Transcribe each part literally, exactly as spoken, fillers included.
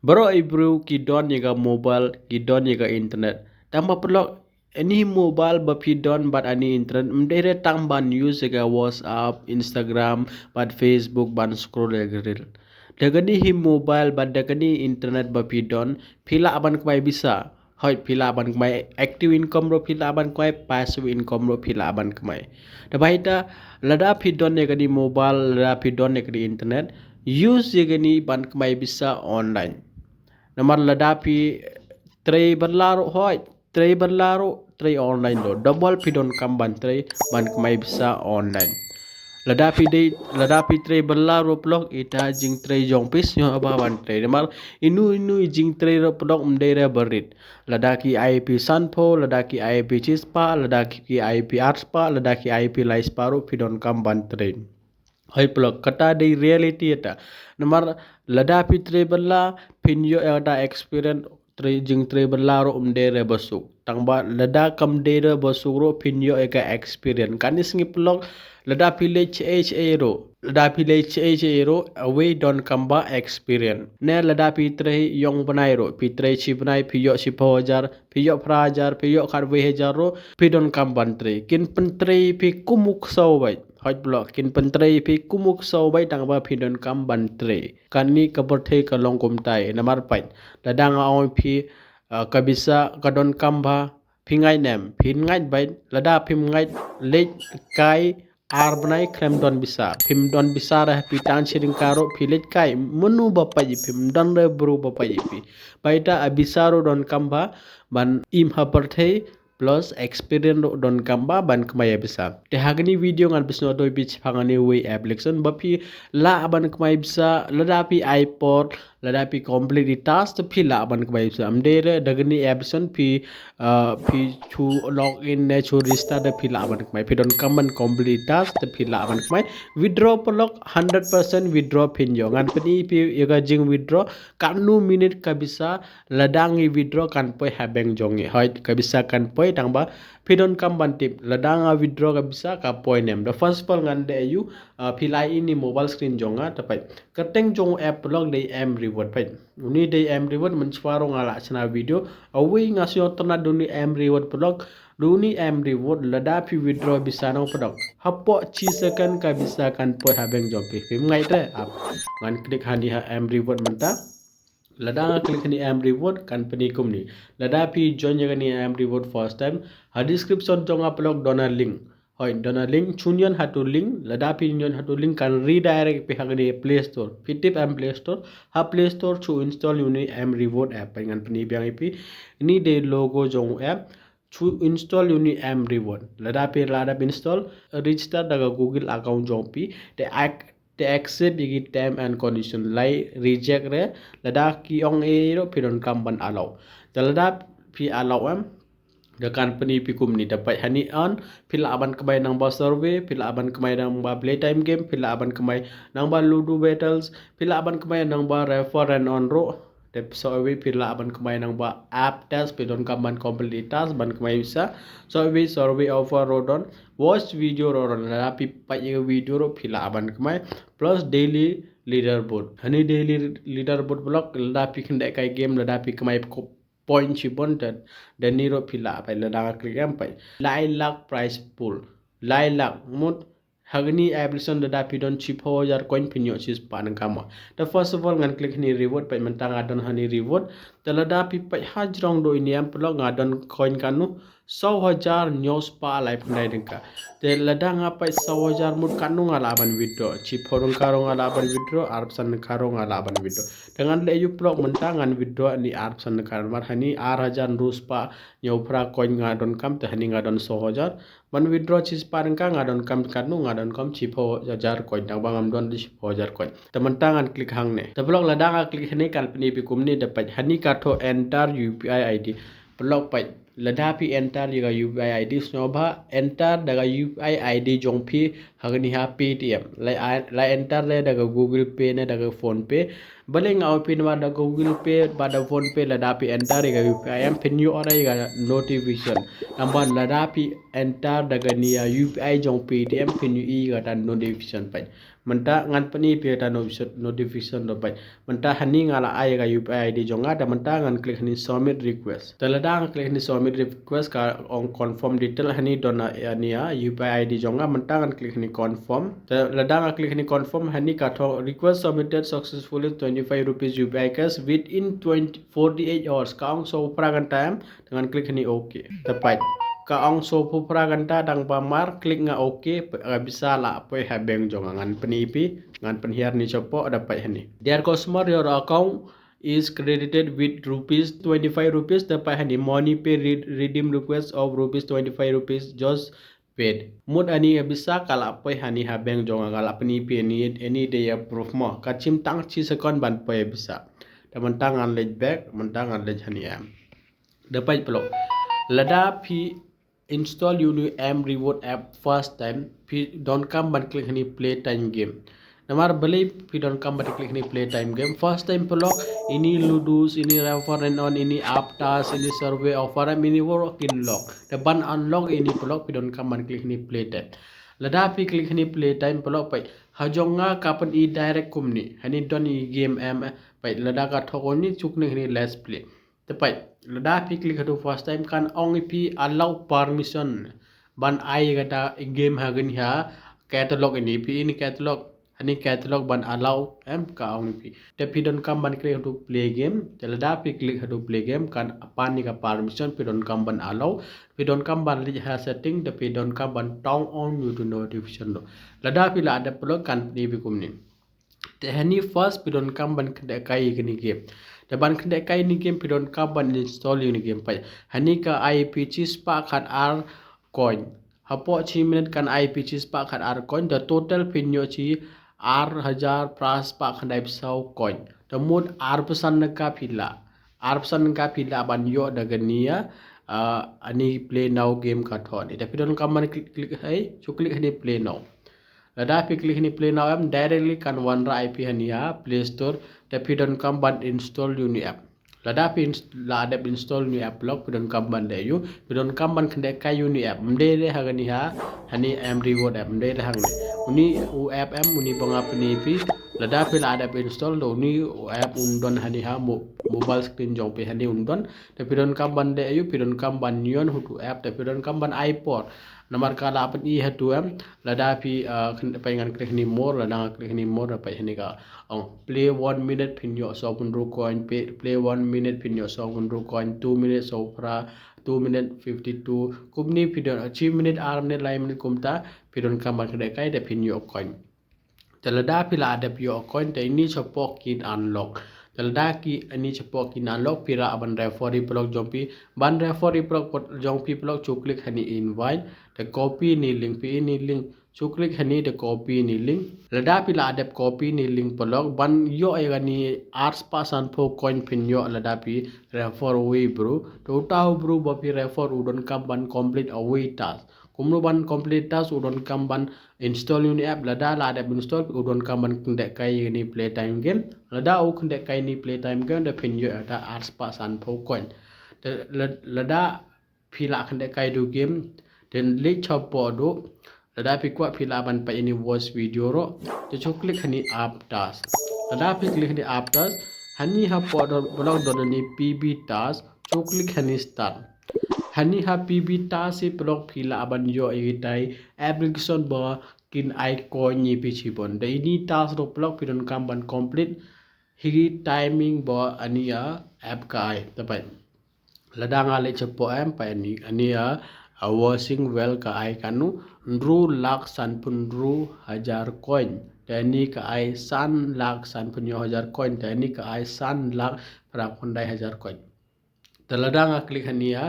Baroh i briew ki don ïa ka mobile, ki don ïa ka internet. Tang ba paralok, ani mobile ba phi don bad ani internet, ym dei re tang ban use ïa ka WhatsApp, Instagram, bad Facebook, ban scroll ïa ka reel. Da kani hi mobile bad da kani internet ba phi don, phi lah ban kmai pisa. Hooid, phi lah ban kmai active income ruh phi lah ban kmai, passive income ruh phi lah ban kmai. Te ba ita, lada phi don ïa kani mobile, lada phi don ïa kani internet, use ïa kani ban kmai pisa online. Namar lada phi trei bylla ruh hooid, trei bylla ruh, trei online ruh. Double phi donkam ban trei, ban kmai pisa online. Lada phi dei, lada phi trei bylla ruh paralok, ita jingtrei jong phi sngewbha ban trei. Namar inu inu i jingtrei ruh paralok ym dei re barit. Lada ki ai phi sanphew, lada ki ai phi shispah, lada ki ai phi arspah, lada ki ai phi laispah ruh phi donkam ban trei. Hooid paralok, kata dei reality ata. Namar lada phi trei bylla, phin ïoh ïa kata experience, trei, jingtrei bylla ruh ym dei re ba suk. Tang ba lada kam dei re ba suk ruh phin ïoh ïa ka experience. Kane sngi paralok, lada phi leit shaei shaei ruh, lada phi leit shaei shaei ruh, awei donkam ba experience. Ne lada phi trei yong bnai ruh, phi trei shi bnai, phi ïoh shiphew hajar, phi ïoh phra hajar, phi ïoh khatwei hajar ruh, phi donkam ban trei. Kin pyntrei phi kum u ksew beit. Hooid paralok, kin pyntrei phi kum u ksew beit tang ba phi donkam ban trei. Kane ka pyrthei ka long kumtai, namar peit, lada nga ong phi, ah, ka pisa ka donkam bha, phi ngeit ne em? Phin ngeit beit. Lada phim ngeit, leit kai ar bnai khlem don pisa. Phim don pisa re, phi tang shi tyngka ruh, phi leit kai, mano ba peit ïa phi? Ym don re briew ba peit ïa phi. Ba ita, a pisa ruh donkam bha ban im ha pyrthei, plus experience ruh donkam bha ban kmai ïa pisa. Te ha kani video ngan pynsngewthuh ïa phi shaphang kani wei application ba phi lah ban kmai pisa, lada phi ai por, lada phi complete i task te phi lah ban kmai pisa. Ym dei re da kani application phi, ah, phi shu log in ne shu register te phi lah ban kmai. Phi donkam ban complete i task te phi lah ban kmai. Withdraw paralok, hundred percent withdraw phin ïoh. Ngan pyni ïa phi ïa ka jing withdraw, katno minute ka pisa lada ngi withdraw kan poi ha bank jong ngi. Hooid, ka pisa kan poi tang ba phi donkam ban tip lada nga withdraw ka pisa ka poi ne em. The first of all ngan leh ïa u, ah, phi la ïohi ha mobile screen jong nga, te peit. Kyrteng jong u app paralok dei M Reward, peit. Uni dei M Reward, mynshuwa ruh nga la shna video. Awei nga sngewtynnat da uni M Reward paralok. Da uni M Reward lada phi withdraw pisa na u paralok, hapoh shi second ka pisa kan poi ha bank jong phi. Phim ngeit re? Ap. Ngan click hangne ha M Reward mynta. Lada nga click hangne M Reward kan pyni kumne. Lada phi join ïa kane M Reward first time, ha description jong nga paralok don a link. Hooid, don a link, shu nion ha tu link, lada phi nion ha tu link kan redirect phi ha kane Play Store. Phi tip em Play Store, ha Play Store shu install ïa uni M Reward app, ngan pyni biang ïa phi. Ini dei logo jong u app, shu install ïa uni M Reward. Lada phi la dep install, register da ka Google account jong phi, te ac-, te accept ïa ki term and condition, leit reject re, lada ki ong ei ei ruh phi donkam ban allow. Te lada phi allow em, da kan pyni ïa phi kumne, da peit hangne earn, phi lah ban kmai nang ba survey, phi lah ban kmai nang ba playtime game, phi lah ban kmai nang ba ludo battles, phi lah ban kmai nang ba refer and earn ruh. Te sa kawei phi lah ban kmai nang ba app test, phi donkam ban complete task ban kmai pisa. Sa kawei survey offer ruh don, watch video ruh don, lada phi peit ïa ka video ruh phi lah ban kmai, plus daily leaderboard. Hangne daily leaderboard paralok, lada phi khyndai kai game, lada phi kmai ko-, point shibun te, da ni ruh phi lah, peit lada nga click em, peit. Lai lak prize pool. Lai lak, mut, ha kane application lada phi don shiphew hajar coin phin ïoh shispah tyngka mo. Te first of all ngan click hangne reward, peit mynta nga don hangne reward. Te lada phi peit hajrong da uni em paralok, nga don coin katno, saw hajar hynñiew spah laiphew khyndai tyngka. Te lada nga peit saw hajar mut katno nga lah ban withdraw. Shiphew tyngka ruh nga lah ban withdraw, arphew san tyngka ruh nga lah ban withdraw. Te ngan leh ïa u paralok mynta ngan withdraw hangne arphew san tyngka, namar hangne ar hajar hynriew spah hynñiew phra coin nga donkam, te hangne nga don saw hajar. Ban withdraw shispah tyngka nga donkam katno, nga donkam shiphew hajar coin, tang ba ngam don shiphew hajar coin. Te mynta ngan click hangne. Te paralok lada nga click hangne kan pyni ïa phi kumne, da peit hangne ka thoh enter U P I I D. Paralok peit, lada phi enter ïa ka U P I I D, sngewbha enter da ka U P I I D jong phi ha kane ha Paytm. Leit, leit enter re da ka Google Pay ne da ka PhonePe. Balei nga ong ïa phi namar da ka Google Pay bad da PhonePe lada phi enter ïa ka U P I em phin ïoh re ïa ka notification. Tang ba lada phi enter da kane ïa U P I jong Paytm phin ïohi ïa kata notification, peit. Mynta ngan pyni phi ïa kata notification, notification ruh peit. Mynta hani nga la ai ka U P I I D jong nga, te mynta ngan click hani submit request. Te lada nga click hani submit request ka ong confirm detail, hani don ïa, ïa ni ïa U P I I D jong nga, mynta ngan click hani confirm. Te lada nga click hani confirm, hani ka thoh request submitted successfully, twenty-five rupees U P I cash within twenty, forty-eight hours. Ka ong sawphew phra kynta em, te ngan click hani okay. Te peit. Ka ong sawphew phra kynta dang ba mar, click nga okay, ka pisa la poi ha bank jong nga, ngan pyni phi, ngan pynhiar ni shapoh, da peit hani. Dear customer, your account is credited with rupees twenty-five rupees, da peit hani MoneyPay re-, redeem request of rupees twenty-five rupees just paid. Mut ani ka pisa ka la poi hani ha bank jong nga, ka la pyni phi ani, ani da ïa proof mo. Ka shim tang shi second ban poi ka pisa. Te mynta ngan leit back, mynta ngan leit hani em. Da peit paralok. Lada phi install ïa uni M Reward app first time, phi donkam ban click hani play time game. Namar balei phi donkam ban click hani play time game? First time paralok, ini Ludos, ini Refer and Earn, ini Aptus, ini Survey Offer, em, ini baroh kin lock. Te ban unlock ini paralok, phi donkam ban click hani play time. Lada phi click hani play time paralok, peit. Ha jong nga ka pyni direct kumne. Hani don i game em, eh, peit. Lada ka thoh kumne, shu klik hani let's play. Te peit, lada phi click haduh first time kan ong ïa phi allow permission ban ai kata game ha kane ha catalog ini, phi ini catalog, hani catalog ban allow em, ka ong ïa phi. Te phi donkam ban click haduh play game, te lada phi click haduh play game kan pan ïa ka permission, phi donkam ban allow, phi donkam ban leit ha setting, te phi donkam ban turn on ïa utu notification ruh. Lada phi la dep paralok kan pyni phi kumne. Te hani first phi donkam ban khyndiat kai ïa kane game. Te ban khyndiat kai ïa kane game phi donkam ban install ïa kane game, peit. Hani ka ai phi shispah khatar coin. Hapoh shi minit kan ai phi shispah khatar coin. Te total phin ïoh shi ar hajar phra spah khyndaiphew saw coin. Te mut arphew san tyngka phi lah. Arphew san tyngka phi lah ban ïoh da kane ïa, ah, ani play now game ka thoh ni. Te phi donkam ban click, click hai, shu click hani play now. Lada phi click hani play now em, directly kan wanrah ïa phi hani ha Play Store, te phi donkam ban install ïa uni app. Lada phi ins-, la dep install ïa uni app paralok, phi donkam ban leh ïa u, phi donkam ban khyndiat kai ïa uni app. Ym dei leh ha kane ha, hani M Reward app, ym dei leh hangne. Uni u app em, uni ba nga pyni ïa phi, lada phi la dep install, te uni u app un don hani ha mo-, mobile screen jong phi hani un don, te phi donkam ban leh ïa u, phi donkam ban ñion ha utu u app, te phi donkam ban ai por. Namar ka la pyni ha utu em, lada phi, ah, khlem, peit ngan click hani more, lada nga click hani more, peit hani ka ong play one minute phin ïoh sawphew hynriew coin, phi play one minute phin ïoh sawphew hynriew coin, two minute sawphra, two minute fifty-two, kumne phi don, shi minit, ar minit, lai minit kumta, phi donkam ban khyndiat kai te phin ïoh coin. Te lada phi la dep ïoh coin, te ini shapoh kin unlock. Te lada ki ini shapoh kin unlock, phi lah ban refer ïa i paralok jong phi. Ban refer ïa i paralok jong phi paralok, shu click hani invite. Te copy ini link, phi ini link. Shu click hani te copy ini link. Lada phi la dep copy ini link paralok, ban ïoh ïa kane arspah sanphew coin phin ïoh lada phi refer uwei u bru. Te uta u bru ba phi refer u donkam ban complete uwei u task. Kumno ban complete task? U donkam ban install ïa uni app, lada la dep install, u donkam ban khyndiat kai ïa kane playtime game. Lada u khyndiat kai ïa kane playtime game, te phin ïoh ïa kata arspah sanphew coin. Te la-, lada phi la khyndiat kai ïa utu u game, te leit shapoh duh. Lada phi kwah phi lah ban peit ïa kane watch video ruh, te shu click hani app task. Lada phi click hani app task, hani hapoh duh paralok don hani P B task, shu click hani start. Hani ha P B task hi paralok phi lah ban ïoh ïa kitai application ba kin ai coin ïa phi shibun. Te ini task ruh paralok phi donkam ban complete ha ki timing ba ani ïa app ka ai. Te peit. Lada nga leit shapoh em, peit ani, ani ïa, a washing well ka ai katno, hynriew lak sanphew hynriew hajar coin. Te ani ka ai san lak sanphew hynñiew hajar coin. Te ani ka ai san lak phra phew khyndai hajar coin. Te lada nga click hani ïa,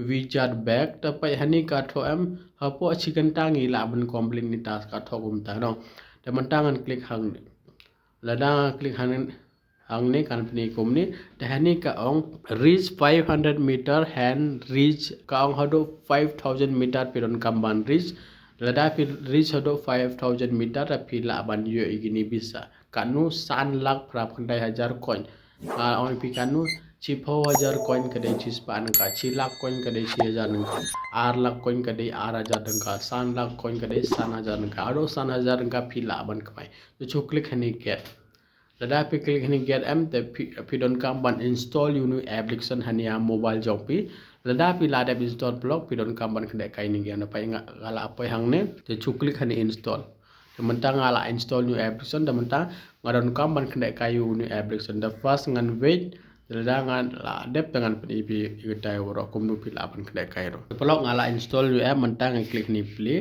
wizard back, te peit hani ka thoh em, hapoh shi kynta ngi lah ban complete ïa kane task, ka thoh kumta, no. Te mynta ngan click hangne. Lada nga click han-, hangne kan pyni kumne, te hani ka ong reach five hundred meter, hen reach, ka ong haduh five thousand meter phi donkam ban reach. Lada phi reach haduh five thousand meter, te phi lah ban ïoh ïa kine pisa. Katno, san lak phra phew khyndai hajar coin. Nga ong ïa phi katno, Shiphew hajar coin ka dei shispah tyngka, shi lak coin ka dei shi hajar tyngka, ar lak coin ka dei ar hajar tyngka, san lak coin ka dei san hajar tyngka, haduh san hajar tyngka phi lah ban kamai. To shu click hangne get. Lada phi click hangne get em, te phi, phi donkam ban install ïa une u application hangne ha mobile jong phi. Lada phi la dep install paralok, phi donkam ban khyndiat kai hangne, peit nga la poi hangne, te shu click hangne install. Te mynta nga la install ïa une u application, te mynta nga donkam ban khyndiat kai ïa une u application. Te first ngan wait, te lada nga la dep te ngan pyni ïa phi ïa katai baroh kumno phi lah ban khyndiat kai ruh. Te paralok nga la install ïa une u app, mynta nga click hangne play.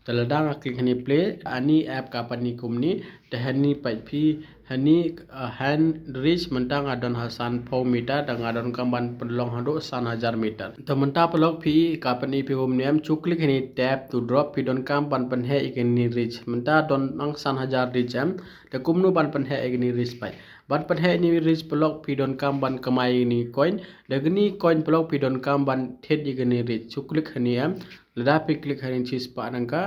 Te lada nga click hangne play, hangne app ka pyni kumne, te hangne peit phi, hangne, uh, hand reach mynta nga don ha sanphew meter, te nga donkam ban pynlong haduh san hajar meter. Te mynta paralok phi ka pyni ïa phi kumne em, shu click hangne tap to drop, phi donkam ban pynheh ïa kane reach. Mynta don nang san hajar reach em, te kumno ban pynheh ïa kane reach peit. Ban pynheh ïa kane reach paralok phi donkam ban kamai ïa kane coin, da kane coin paralok phi donkam ban thied ïa kane reach. Shu click hangne em, lada phi click hangne shispah tyngka.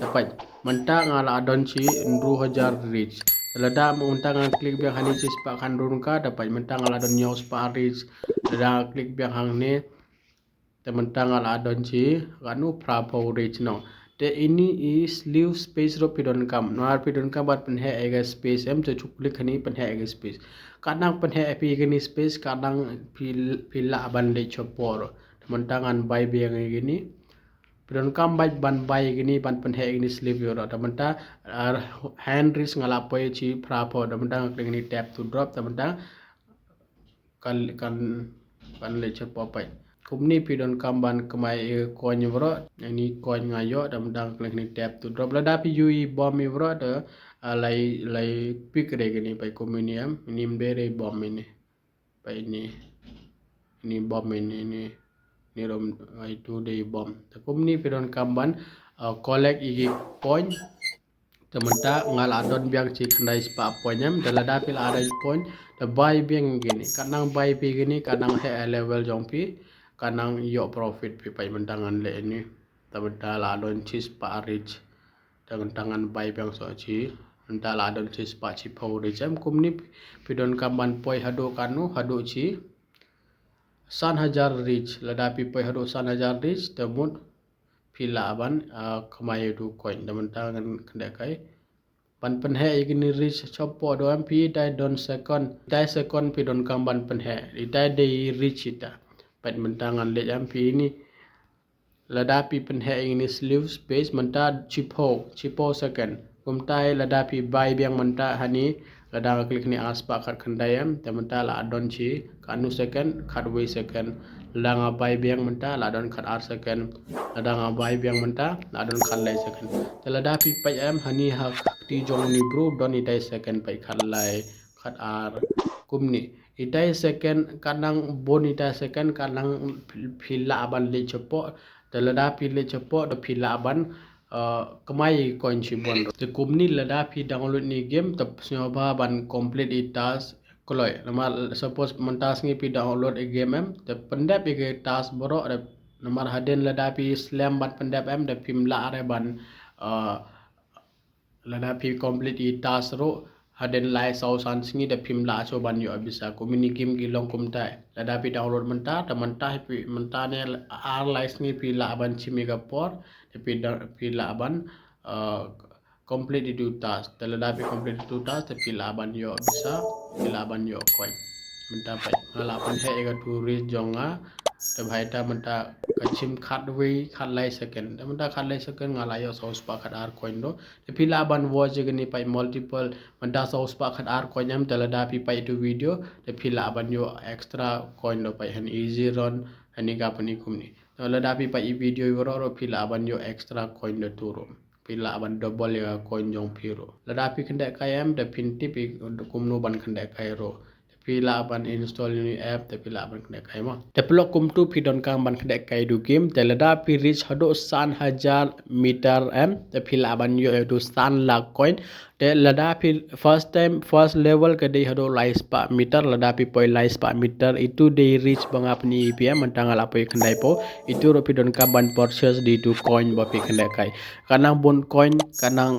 Te peit, mynta nga la don shi hynriew hajar reach. Te lada mynta nga click biang hangne shispah khathynriew tyngka, te peit mynta nga la don hynñiew spah reach. Lada nga click biang hangne, te mynta nga la don shi katno, phraphew reach noh. Te ine i sleeve space ruh phi donkam. Namar phi donkam ban pynheh ïa ka space em, te shu click hangne pynheh ïa ka space. Katnang pynheh phi ïa kane space, katnang phi, phi lah ban leit shapoh ruh. Te mynta ngan bai biang ïa kane. Phi donkam ban, ban bai ïa kane, ban pynheh ïa kane sleeve ïa u ruh. Te mynta, uh, hand reach nga la poi shi phraphew. Te mynta nga click hangne tap to drop. Te mynta kan, kan, kan leit shapoh peit. Kumne phi donkam ban kamai ïa ka coin ïa u ruh. Ine i coin nga ïoh, te mynta nga click hangne tap to drop. Lada phi ïoh i bom ïa u ruh, te, uh, lai, lai pick re kane peit kumne em. Ine ym dei re bom ine. Peit ine, ine bom ine, ine, ine ruh, ah, itu dei bom. Te kumne phi donkam ban, ah, collect ïa ki coin. Te mynta nga la don biang shi khyndai spah point em, te lada phi la don point, te bai biang ïa kine, katnang bai phi ïa kine, katnang heh level jong phi, katnang ïoh profit phi peit mynta ngan leh ine. Te mynta la don shi spah reach. Te mynta ngan bai biang soh shi, mynta la don shi spah shiphew reach em kumne phi donkam ban poi haduh katno, haduh shi san hajar reach, lada phi poi haduh san hajar reach, te mut phi lah ban, ah, kamai ïa u coin, te mynta ngan khyndiat kai. Ban pynheh ïa kine reach shapoh ruh em phi itai don second, itai second phi donkam ban pynheh, itai dei reach ita. Peit mynta ngan leit em phi ine. Lada phi pynheh ïa kine sleeve space mynta shiphew, shiphew second. Kumta lada phi bai biang mynta hangne, lada nga click hangne ar spah khatkhyndai em, te mynta la don shi katno second, khatwei second. Lada nga bai biang mynta la don khatar second. Lada nga bai biang mynta la don khatlai second. Te lada phi peit em hangne ha kti jong une bru don itai second peit khatlai, khatar kumne. Itai second katnang bun itai second katnang phi, phi lah ban leit shapoh. Te lada phi leit shapoh te phi lah ban, uh, kamai coin shibun. Te kumne lada phi download ine i game te sngewbha ban complete i task kloi. Namar suppose mynta sngi phi download i game em, te pyndep ïa ki task baroh, namar hadien lada phi slem ban pyndep em, te phim lah re ban, uh, lada phi complete i task ruh hadien lai saw san sngi te phim lah shuh ban ïoh pisa. Kum ine i game ki long kumtai. Lada phi download mynta, te mynta phi, mynta ne ar lai sngi phi lah ban shim ïa ka por, te phi da, phi lah ban, uh, complete ïa u task. Te lada phi complete ïa u task te phi lah ban ïoh pisa, phi lah ban ïoh coin. Mynta peit nga la pynheh ïa ka tu reach jong nga. Te bha ita mynta ka shim khatwei khatlai second. Te mynta khatlai second nga la ïoh saw spah khatar coin ruh. Te phi lah ban watch ïa kane peit multiple, mynta saw spah khatar coin em, te lada phi peit ïa u video te phi lah ban ïoh extra coin ruh peit hangne easy run, hangne ka pyni kumne. Te lada phi peit ïa u video ïa u ruh ruh phi lah ban ïoh extra coin ruh tu ruh. Phi lah ban double ïa ka coin jong phi ruh. Lada phi khyndiat kai em te phin tip ïa kumno ban khyndiat kai ruh. Te phi lah ban install ïa une i app te phi lah ban khyndiat kai mo. Te paralok kumtu phi donkam ban khyndiat kai ïa u game, te lada phi reach haduh san hajar meter em, te phi lah ban ïoh ïa u san lak coin. Te lada phi first time, first level ka dei haduh lai spah meter, lada phi poi lai spah meter, itu dei reach ba nga pyni ïa phi em, mynta nga la poi khyndai phew, itu ruh phi donkam ban purchase da itu coin ba phi khyndiat kai. Katnang bun coin, katnang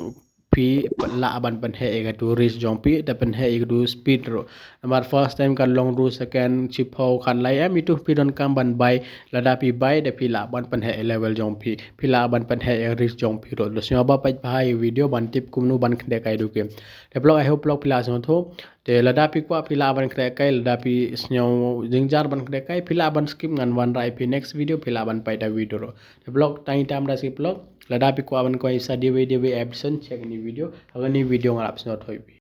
phi lah ban pynheh ïa katu risk jong phi, da pynheh ïa katu speed ruh. Namar first time kan long ruh second, shiphew, khatlai, em, itu phi donkam ban buy, lada phi buy da phi lah ban pynheh ïa level jong phi, phi lah ban pynheh ïa risk jong phi ruh. Te sngewbha peit bha ïa video ban tip kumno ban kynduh kai duh ki. Te paralok, I hope paralok phi la sngewthuh. Te lada phi kwah phi lah ban kynduh kai, lada phi sngew jynjar ban kynduh kai, phi lah ban skip, ngan wanrah ïa phi next video, phi lah ban peit da video ruh. Te paralok, tang ita mynta skip paralok. Lada phi kwah ban kynduh sa D V D V episode, check ïa kane video, ha kane video ngan ap sngewthuh ïa phi.